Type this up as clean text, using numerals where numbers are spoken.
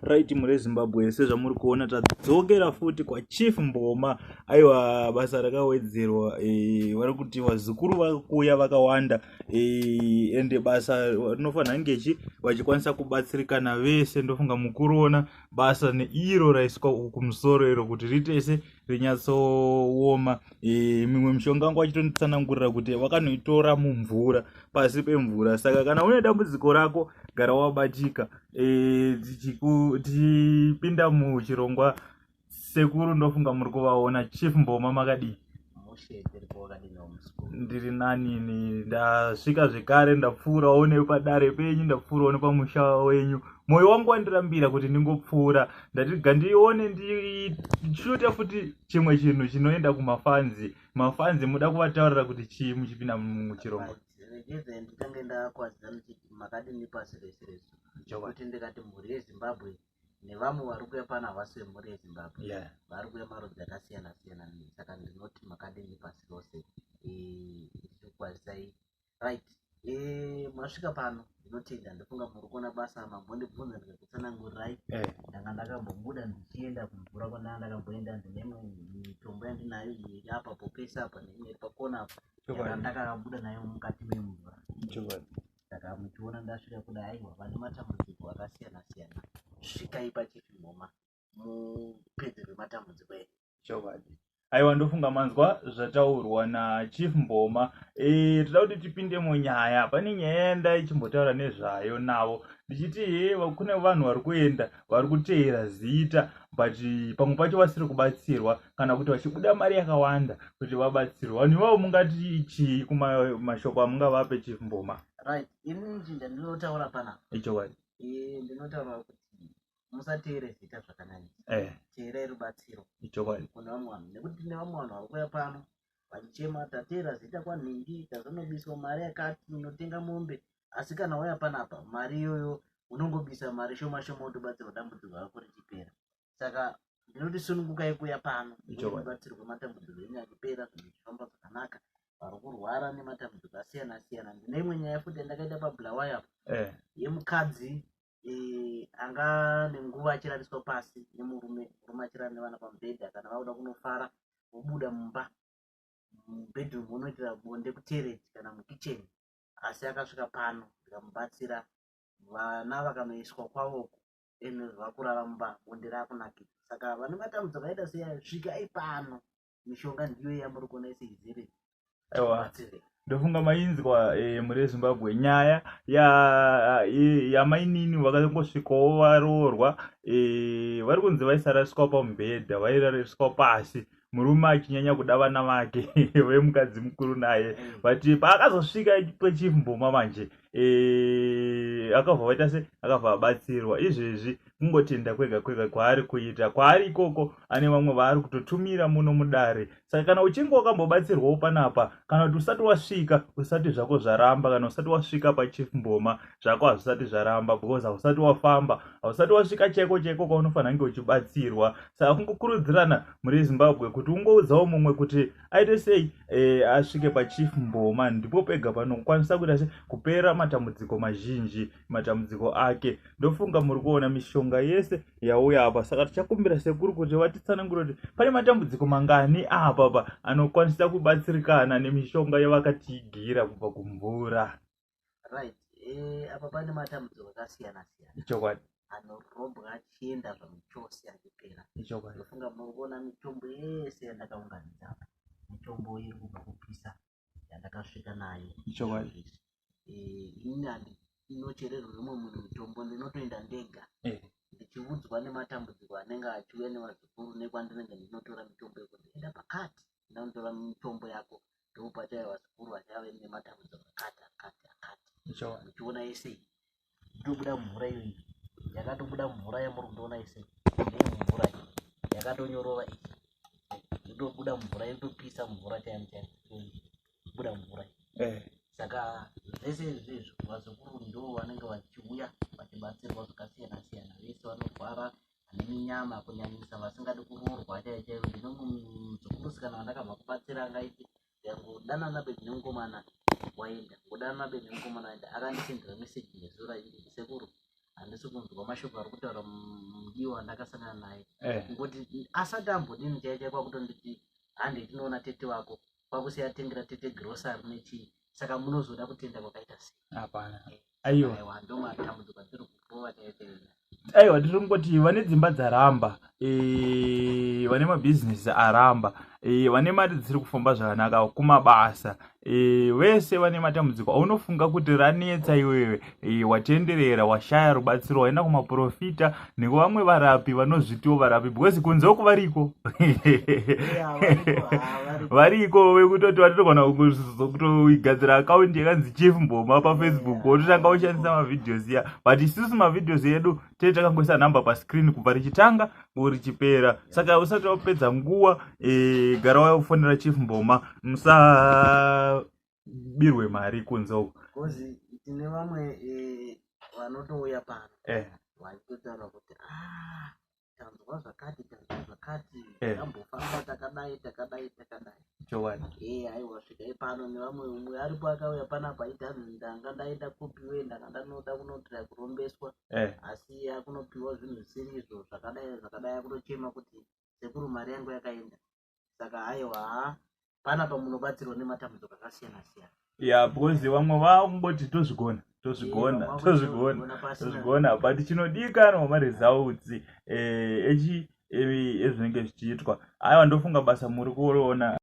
Right, mure Zimbabwe, sezvamuri kuona tadzokera futi kwaChief Mboma. Aiwa, basa rakawedzerwa. Vari kuti vazukuru vakuuya vakawanda, ende basa rinofanira kunge chi vachikwanisa kubatsirikana vese. Ndofunga mukuruona basa neiro raiswa kumusoro iro kuti riite rinyatsooma. Mimwe mishonga wangu vachitonditsanangurira kuti vakanoitora mumvura, pasi pemvura. Saka kana une dambudziko rako, gara wabatika. Tichipinda muchirongwa, sekuru, ndofunga muri kuvaona, Chief Mboma, makadii? Ndiri nanini. Ndasvika zvekare, ndapfuurawo nepadare penyu, ndapfuurawo nepamusha wenyu. Mwoyo wangu wandirambira kuti ndingopfuura. Ndati gandione, ndishute futi chimwe chinhu chinoenda kumafanzi. Mafanzi muda kuvataurira kuti chii muchipinda muchirongwa? Regedze nditange ndakwazisa ndichiti makadini pasi rese rese, kuti ndikati mhuri yeZimbabwe nevamwe vari kuuya pano havasi vemhuri yeZimbabwe, vari kuuya marudzi akasiyana siyana. Saka ndinoti makadini pasi rose, ndichikukwazisai. Right, masvika pano, ndinotenda. Ndofunga muri kuona basa mambondibvunza ndikakutsanangurirai. Ndanga ndakambobuda ndichienda kumvura kwandanga ndakamboenda. Ndine imwe mitombo yandinayo iyi apa popesa apa, neimwe iri pakona apa ndakabuda nayo mukati memvura. Saka muchiona ndasvika kudai, aiwa, vane matambudziko akasiyana siyana, svikai paChief Mboma mupedzerwe matambudziko enyu. Chokwadi. Aiwa, ndofunga manzwa zvataurwa naChief Mboma. Toda kuti tipinde munyaya. Pane nyaya yandaichimbotaura nezvayo navo ndichiti he, kune vanhu vari kuenda, vari kuteera zita, but pamwe pacho vasiri kubatsirwa kana kuti vachibuda mari yakawanda kuti vabatsirwe. Vanhu ivavo mungati chii kumashoko amungavape, Chief Mboma? Right, ini chinja ndinotaura panapa. Ichokwadi. Ndinotaura kuti musateere zita zvakanyanyisa. Teerai rubatsiro. Kune vamwe vanhu, nekuti tine vamwe vanhu vari kuuya pano vachichema, "Tateera zita kwanhingi, tazonobiswa mari yakati inotenga mombe." Asi kana wauya panapa, mari iyoyo unongobisa mari shoma shoma, wotobatsirwa, dambudziko rako richipera. Saka ndinoti sunungukai kuuya pano, mubatsirwe, matambudziko enyu achipera, zvinhu zvichifamba zvakanaka. Vari kurwara nematambudziko akasiyana siyana, ndine imwe nyaya futi yandakaita paBulawayo apo yemukadzi anga nenguva achirariswa pasi nemurume, murume achirara nevana pamubhedha. Kana vakuda kunofara, vobuda mumba, mubedroom, vonoitira bonde kutoilet kana mukicheni. Asi akasvika pano, ndikamubatsira, vana vakanoiswa kwavoko, ene vakurara mumba, bonde rakunakidza. Saka vane matambudziko akaita seyayo, svikai pano, mishonga ndiyo yamuri kuona ise izere. Aiwa, ndofunga mainzwa, muri yeZimbabwe, nyaya yamainini vakangosvikawo varoorwa. Vari kunzi vaisarariswa pamubhedha, vairariswa pasi, murume achinyanya kuda vana vake vemukadzi mukuru naye. But paakazosvika paChief Mboma manje, akabva vaita se akabva abatsirwa. Izvezvi kungotenda kwega kwega kwaari kuita kwaari ikoko, ane vamwe vaari kutotumira muno mudare. Saka kana uchinge wakambobatsirwawo panapa, kana kuti usati wasvika, usati zvako zvaramba. Kana usati wasvika paChief Mboma, zvako hazvisati zvaramba, because hausati wafamba, hausati wasvika chaiko chaiko kwaunofanira kunge uchibatsirwa. Saka kungokurudzirana muri Zimbabwe kuti ungoudzawo mumwe kuti aite sei, asvike paChief Mboma. Ndipo pega panokwanisa kuita se kupera matambudziko mazhinji, matambudziko ake. Ndofunga muri kuona mishonga yese yauya apa. Saka tichakumbira sekuru kuti vatitsanangure kuti pane matambudziko mangani apa pa anokwanisa kubatsirikana nemishonga yavakatiigira kubva kumvura. Right, apa pane matambudziko akasiyana siyana anorobwa achienda zvamuchose, achipera. Ndofunga muri kuona mitombo yese yandakaunganidza apa. Mitombo iri kubva kupisa yandakasvika nayo. Inini handinochererwe umwe munhu mitombo, ndinotoenda ndega ndichiudzwa nematambudziko anenge achiuya nevazukuru nekwandinenge ndinotora mitombo yekuti enda pakati, ndanotora mitombo yako, ndopachauya vazukuru vachave nematambudziko akati akati akati. Muchiona yese iyi itobuda mvura iyoyi, yakatobuda mvura yamuri kutoona ise ndeye mvura iyi yakatonyorova iyi, itobuda mvura, yotopisa mvura chaiyo chaiyo, buda mvura iyi. Saka zvese izvizvi vazukuru ndo vanenge vachiuya vachibatsirwa zvakasiyana siyana, vese vanorwara, vane minyama, kunyanyisa vasingadi kuroorwa chaiyo chaiyo. Ndine muzukurusikana wandakabva kubatsira, angaiti yangodanana bedzi nemukomana, waenda ngodanana bedzi nemukomana, waenda akandisendera meseji nezuro achiti, "Sekuru, Handisi kunzwa mashoko ari kutaura mudiwa wandakasangana naye eh. Ngokuti asati ambodini chaiyo chaiyo kwakutonditi handei tinoona tete wako, kwakusiya atengera tete grocery nechii. Saka munozoda kutenda kwakaita sei? Hapana. Aiwa. Aiwa, ndomatambudziko atiri kurova chaiyo chaiyo. Aiwa, tiri kungoti vane dzimba dzaramba, e, vane mabhizinesi aramba, e, vane mari dzisiri kufamba zvakanaka kumabasa, e, vese vane matambudziko aunofunga kuti ranetsa iwewe, e, watenderera, washaya rubatsiro, waenda kumaprofita nekuvamwe varapi vanozvitiwo varapi, because kunze uku variko variko vekutoti vatogona kutoigadzira akaunti yakanzi Chief Mboma paFacebook, wototanga ushandisa mavideos iya. But isusu mavideos edu tee takangoisa nhamba pascreen kubva richitanga richipera. Saka usati wapedza nguva, e, gara wafonera Chief Mboma, musabirwe mari kunze uku. Because tine vamwe vanotouya pano vachitotaura kuti, ah, tanzwa zvakati, tanzwa zvakati, tambofamba takadai, takadai, takadai. Chokwadi. Aiwa, svikai pano. Nevamwe, umwe aripo akauya panapa aiti hanzi ndanga ndaenda kupiwe, ndanga ndanoda kunotira kurombeswa, asi akunopiwa zvinhu zvisiri izvo, zvakadai zvakadai, akutochema kuti sekuru, mari yangu yakaenda. Saka haiwa, ha, panapa munobatsirwa nematambudziko akasiyana siyana. Ya, because vamwe vakungoti tozvigona, tozvigona, tozvigona, tozvigona, but chinodikanwa maresults echi ezvinenge zvichiitwa. Aiwa, ndofunga basa muri kuriona.